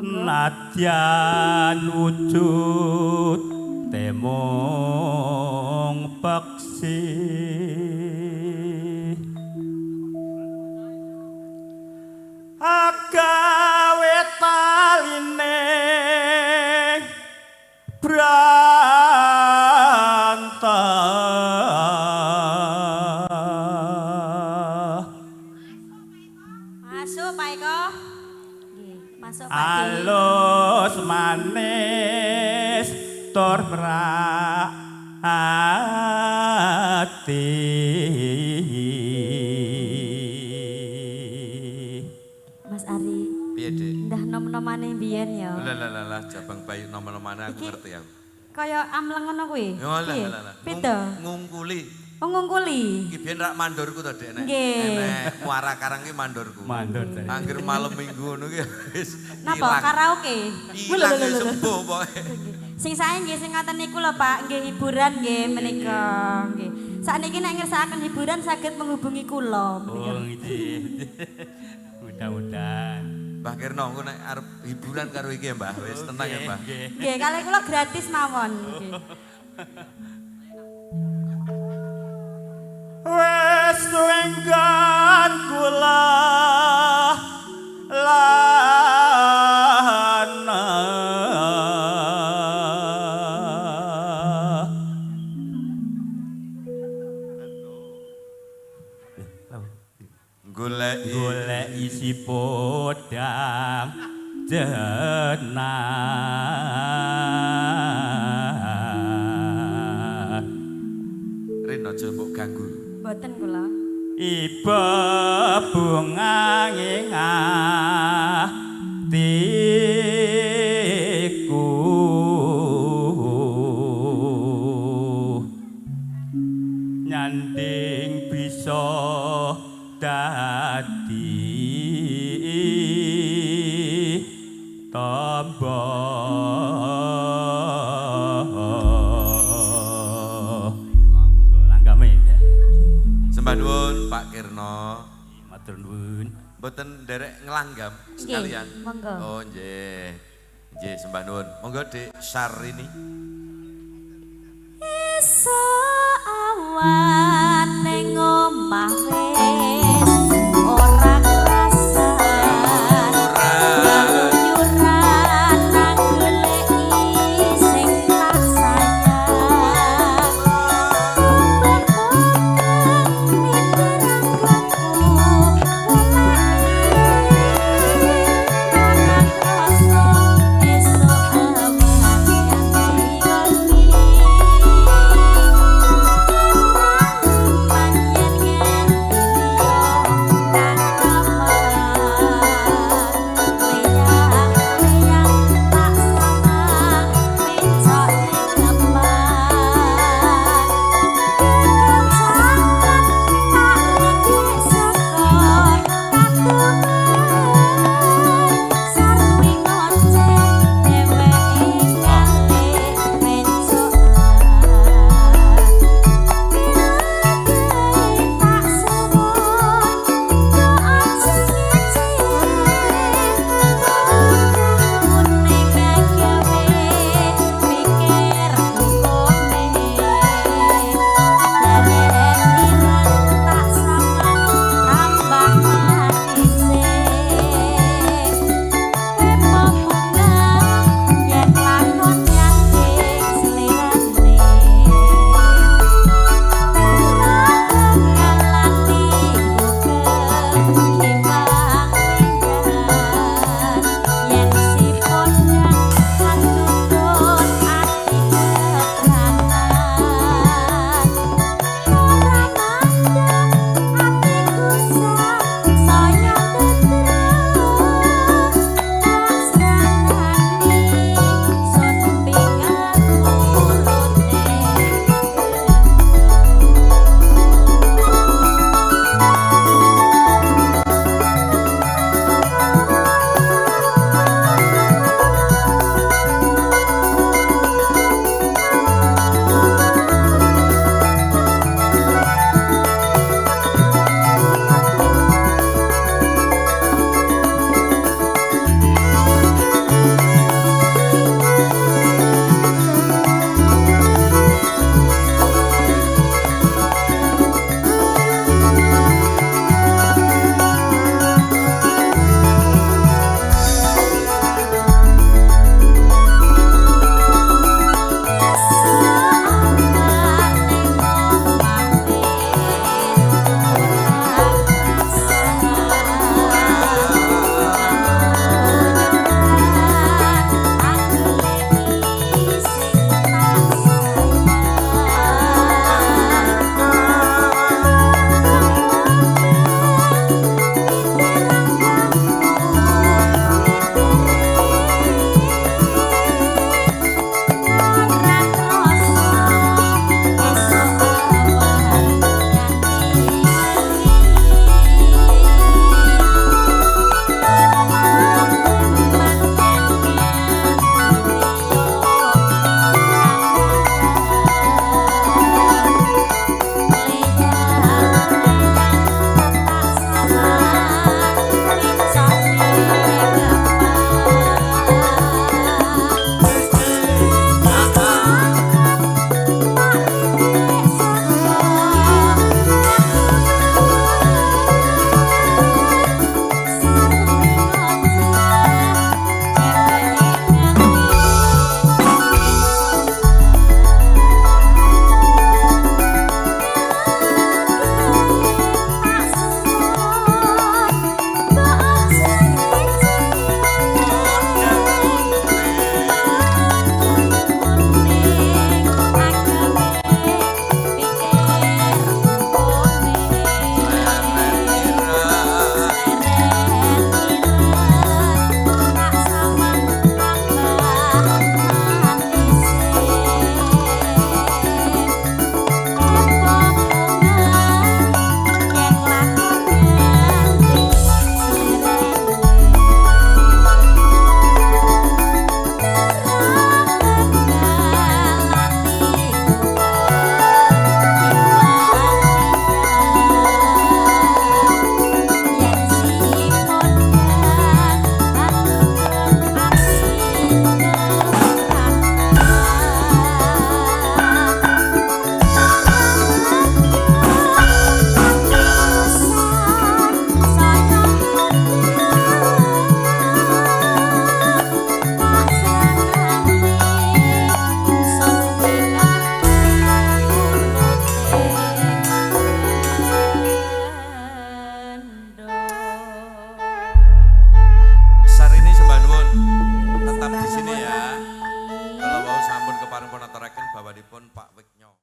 Monggo. Nadyan wujud temung peksi agawe taline branta. Masuk Pak Eko. Nggih, masuk Pak D. Alus manis tur ati. Mas Ari, Piye, Dik? Ndah nom-nomane biyen ya. Lah lah lah lah jabang bayi nom-nomane aku Iki- ngerti aku. Kaya amleng ngono kuwi. Ya lah Piye? lah lah. Beda. Ngungkuli. Oh ngungkuli. Iki biyen rak mandorku to, Dik, nek. Nggih. Nek Muara Karang ki mandorku. Mandor ta. Angger malam minggu ngono ki wis Napa ilang. karaoke? Ilang wis sembuh pokoke. Sing sae nggih sing ngoten niku lho Pak, nggih hiburan nggih menika nggih. Sakniki nek ngersakaken hiburan saged menghubungi kula menika. Oh nggih. Mudah-mudahan. Mbah Kirno engko nek arep hiburan karo iki ya, Mbah. Wis tenang ya, Mbah. Nggih. Nggih, kalih kula gratis mawon nggih. Wes wenggan kula lana Goleki golek isi podang jenah. Rin aja mbok ganggu. Mboten kula. Iba bunga ing atiku nyanding bisa dadi tamba. Langgame. Sembah nuwun Pak Kirno. Matur nuwun. Mboten nderek nglanggam sekalian. Nggih, monggo. Oh nggih. Nggih sembah nuwun. Monggo Dik Sarini. Esuk awan ning omah wis ora krasan. Keluyuran nang goleki sing tak sayang. Obat-obatan mituranggonku mulai ora krasa esuk awan nganti wengi. Manyen nganti Sampun kepareng pun aturaken bawanipun Pak Wiknyo.